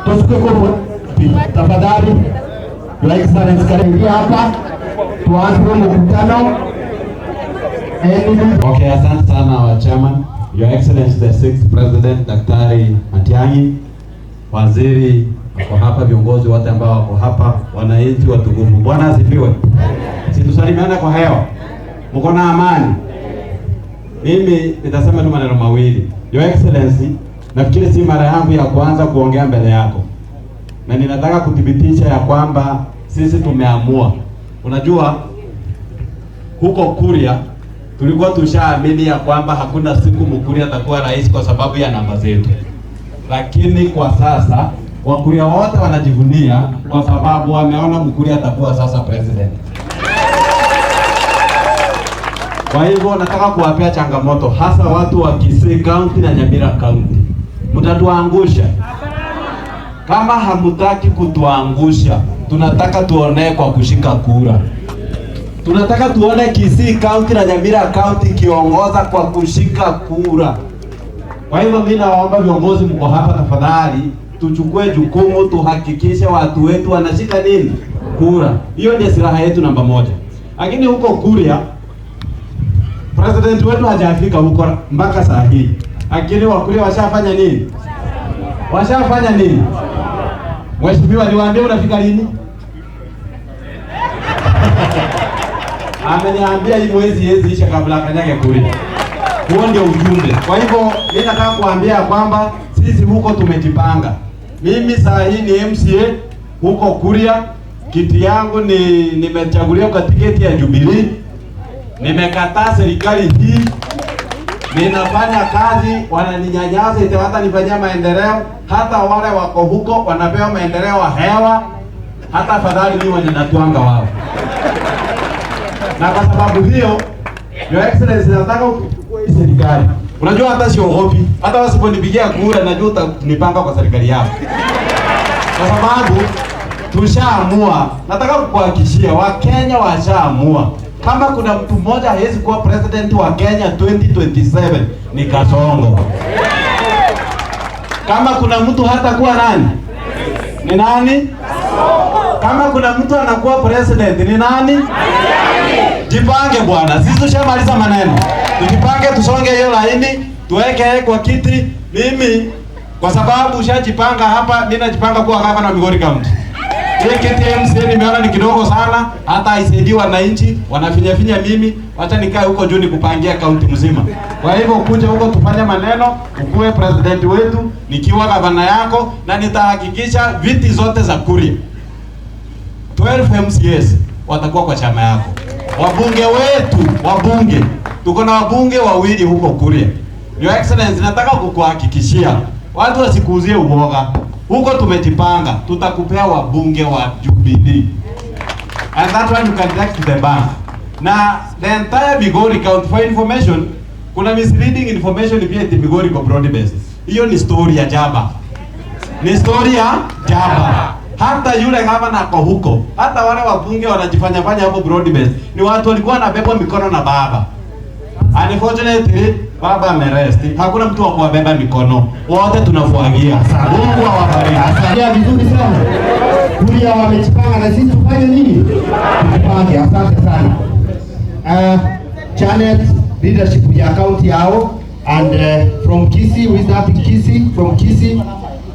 Tusuke kwa tafadhali. Your Excellency, karibu hapa tuanze mkutano. Okay, asante sana our chairman. Your Excellency the sixth President Daktari Matiang'i, waziri wako hapa, viongozi wote ambao wako hapa, wananchi watukufu. Bwana asifiwe. Si tusalimiane kwa hewa. Mko na amani? Mimi nitasema tu maneno mawili. Your Excellency, nafikiri si mara yangu ya kwanza kuongea mbele yako, na ninataka kuthibitisha ya kwamba sisi tumeamua. Unajua huko Kuria tulikuwa tushaamini ya kwamba hakuna siku Mkuria atakuwa rais kwa sababu ya namba zetu, lakini kwa sasa Wakuria wote wanajivunia kwa sababu wameona Mkuria atakuwa sasa president. Kwa hivyo nataka kuwapea changamoto hasa watu wa Kisii County na Nyamira County, mtatuangusha kama hamutaki kutuangusha. Tunataka tuonee kwa kushika kura. Tunataka tuone Kisii County na Nyamira County kiongoza kwa kushika kura. Kwa hivyo mimi nawaomba viongozi mko hapa, tafadhali tuchukue jukumu, tuhakikishe watu wetu wanashika nini? Kura. Hiyo ndio silaha yetu namba moja. Lakini huko Kuria president wetu hajafika huko mpaka saa hii, lakini Wakuria washafanya nini? Washafanya nini? Mheshimiwa, niwaambie unafika lini? Ameniambia hii mwezi hezi isha kabla akanyage Kuria. Huo ndio ujumbe. Kwa hivyo mimi nataka kuambia kwamba sisi huko tumejipanga. Mimi saa hii ni MCA huko Kuria, kiti yangu ni nimechaguliwa kwa tiketi ya Jubilee. Nimekataa serikali hii, ninafanya kazi, wananinyanyasa eti hata nifanyia maendeleo. Hata wale wako huko wanapewa maendeleo ya hewa, hata afadhali mimi wananatuanga wao. Na kwa sababu hiyo, Your Excellency, nataka ukichukua hii serikali, unajua hata siogopi, hata wasiponipigia kura, najua utanipanga kwa serikali yao, kwa sababu tushaamua. Nataka kukuhakikishia Wakenya washaamua, kama kuna mtu mmoja hawezi kuwa president wa Kenya 2027 ni Kasongo. Kama kuna mtu hata kuwa nani ni nani? Kama kuna mtu anakuwa president ni nani? Jipange bwana, sisi tushamaliza maneno. Tujipange, tusonge hiyo laini, tuweke yeye kwa kiti. Mimi kwa sababu ushajipanga hapa, mimi najipanga kuwa gavana wa Migori County. Hii kiti MCA nimeona ni kidogo sana, hata haisaidii wananchi, wanafinya finya mimi. Wacha nikae huko juu nikupangia kaunti mzima. Kwa hivyo kuja huko tufanye maneno, ukuwe president wetu, nikiwa gavana yako, na nitahakikisha viti zote za Kuria 12 MCAs watakuwa kwa chama yako. Wabunge wetu, wabunge, tuko na wabunge wawili huko Kuria. Your Excellency, nataka kukuhakikishia watu wasikuuzie uoga. Huko tumejipanga, tutakupea wabunge wa Jubilee. And that one you can take to the bank. Na the entire Migori County, for information, kuna misleading information pia eti Migori iko broad based. Hiyo ni story ya jaba. Ni story ya jaba. Hata yule gavana ako huko, hata wale wabunge wanajifanya fanya hapo broad based, ni watu walikuwa wanabebwa mikono na baba. Unfortunately, baba amerest. Hakuna mtu wa kuwabeba mikono, wote tunafuagia. Mungu awabariki. Asante vizuri sana. Kuria wamejipanga na sisi tufanye nini? Tujipange. Asante sana. Janet, leadership ya county yao and from Kisii, who is that in Kisii? From Kisii.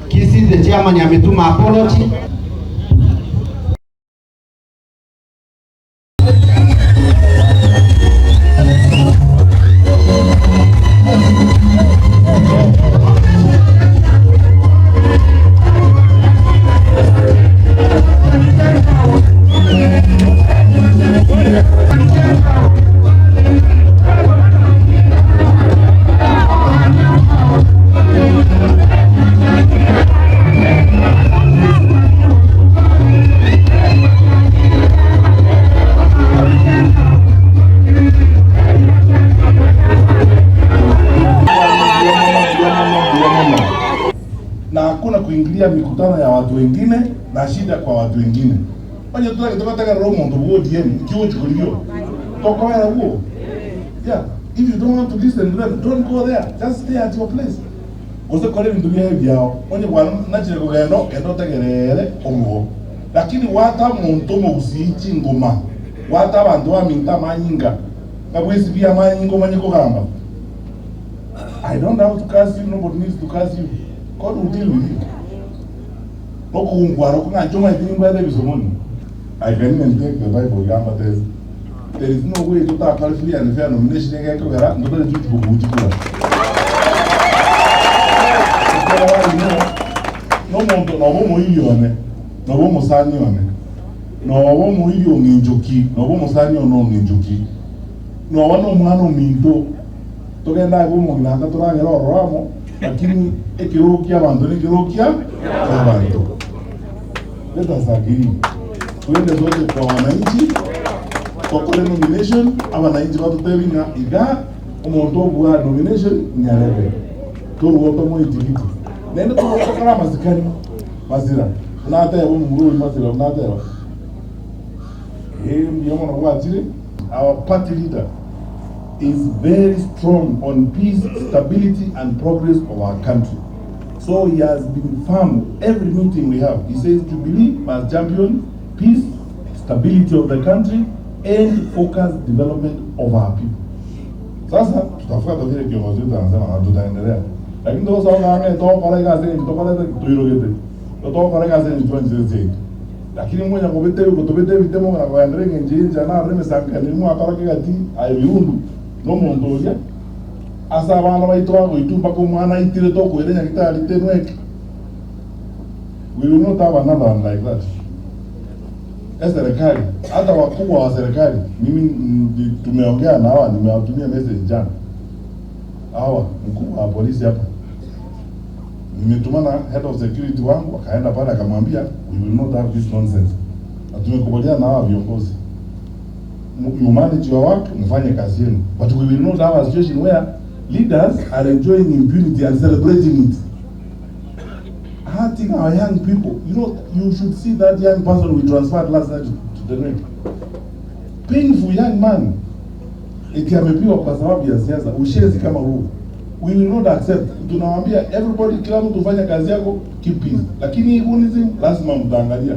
Kisii the chairman ametuma apology. Na hakuna kuingilia mikutano ya watu wengine na shida kwa watu wengine. Onye tunataka roho muntu wa ODM kiwo chukulio. Toka wewe huo. Yeah, if you don't want to listen to them, don't go there. Just stay at your place. Gose kore ebinto biaye biao, onye bwana nachire kogenda genda otegerere omugo. Lakini wata omonto omogusii chingoma, wata abanto baminto amanyinga, nga bwesibia amanyinga omanye kogamba. I don't have to curse you, nobody needs to curse you. God will deal with you. Nokungwara okung'a inche omanyete nimbwate ebisomoni. I can even take the Bible gamba there is no way totakore free and fair nomination egekogera ntotari tuchi kobuchi kura. Ekero barino nomonto noba omoiri one noba omosani one noba omoiri ong'enchoki noba omosani one ong'enchoki noba na omwana ominto togenda aye omong'ina toragera ororo amo, lakini ekerogo kia abanto na ekerogo kia abanto. Let us agree, twende zote kwa wananchi, tokore nomination, abananchi batutebi ng'a iga omonto obwa nomination nyarebe toruo tomoitigiti nende tokora amasikani masira nateba omomura oyo masira nateba mbuya mono gwachire. Our party leader is very strong on peace, stability and progress of our country. So he has been firm every meeting we have. He says Jubilee must champion peace, stability of the country and focused development of our people. Sasa tutafuata vile kiongozi wetu anasema na tutaendelea. Lakini tosaonga tokora igase tokora tuirogete. Tokora igase twanjire. Lakini mmoja ngobete gotobete bitemo na kuendelea ngenjinja na reme sankani mu akora kigati ay birundu no muntu uria asa abana baitu bagoitu mpaka omwana aitire tokwire nyagitari tenweke. We will not have another one like that. Serikali, hata wakubwa wa serikali, mimi tumeongea na hawa, nimewatumia message jana. Hawa mkubwa wa polisi hapa, nimetuma na head of security wangu, akaenda pale akamwambia we will not have this nonsense. Na tumekubaliana na hawa viongozi, you manage your work, mfanye kazi yenu, but we will not have a situation where leaders are enjoying impunity and celebrating it, hurting our young people. You know, you should see that young person we transferred last night to the neck. Painful young man. Eti amepigwa kwa sababu ya siasa. Ushezi kama huu. We will not accept. Tunawaambia everybody, kila mtu fanya kazi yako, keep peace. Lakini gunism lazima mtaangalia.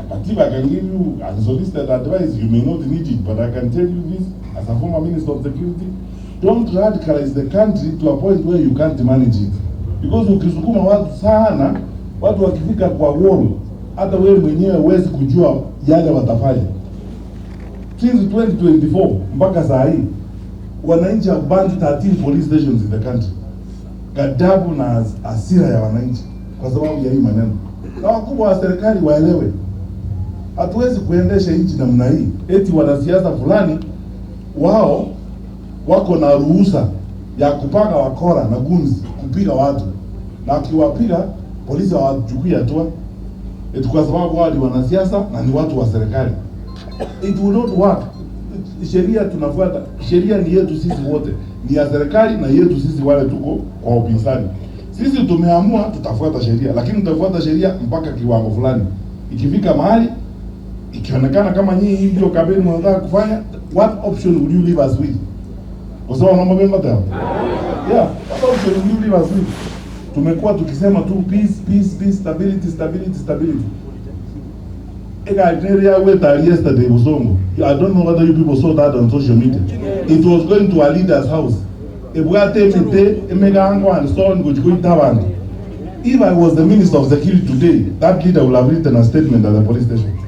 But if I can give you unsolicited advice, you may not need it, but I can tell you this as a former minister of security, don't radicalize the country to a point where you can't manage it. Because ukisukuma watu sana, watu wakifika kwa wall, hata wewe mwenyewe huwezi kujua yale watafanya. Since 2024 mpaka saa hii wananchi have burned 13 police stations in the country. Ghadhabu na hasira ya wananchi kwa sababu ya hii maneno. Na wakubwa wa serikali waelewe, hatuwezi kuendesha nchi namna hii eti wanasiasa fulani wao wako na ruhusa ya kupanga wakora na gunzi kupiga watu, na akiwapiga polisi hawachukui hatua eti kwa sababu wao ni wanasiasa na ni watu wa serikali. It will not work. Sheria tunafuata, sheria ni yetu sisi wote, ni ya serikali na yetu sisi wale tuko kwa upinzani. Sisi tumeamua tutafuata sheria, lakini tutafuata sheria mpaka kiwango fulani. Ikifika mahali ikionekana kama nyinyi hii ndio kampeni mnataka kufanya, what option would you leave us with? Kwa sababu naomba mimi mata. Yeah, what option would you leave us with? Tumekuwa tukisema tu peace, peace, peace, stability, stability, stability. Eka weta yesterday Busongo. I don't know whether you people saw that on social media. It was going to a leader's house. Ebwate emete emegango and so on gochikoita abantu. If I was the minister of security today, that leader would have written a statement at the police station.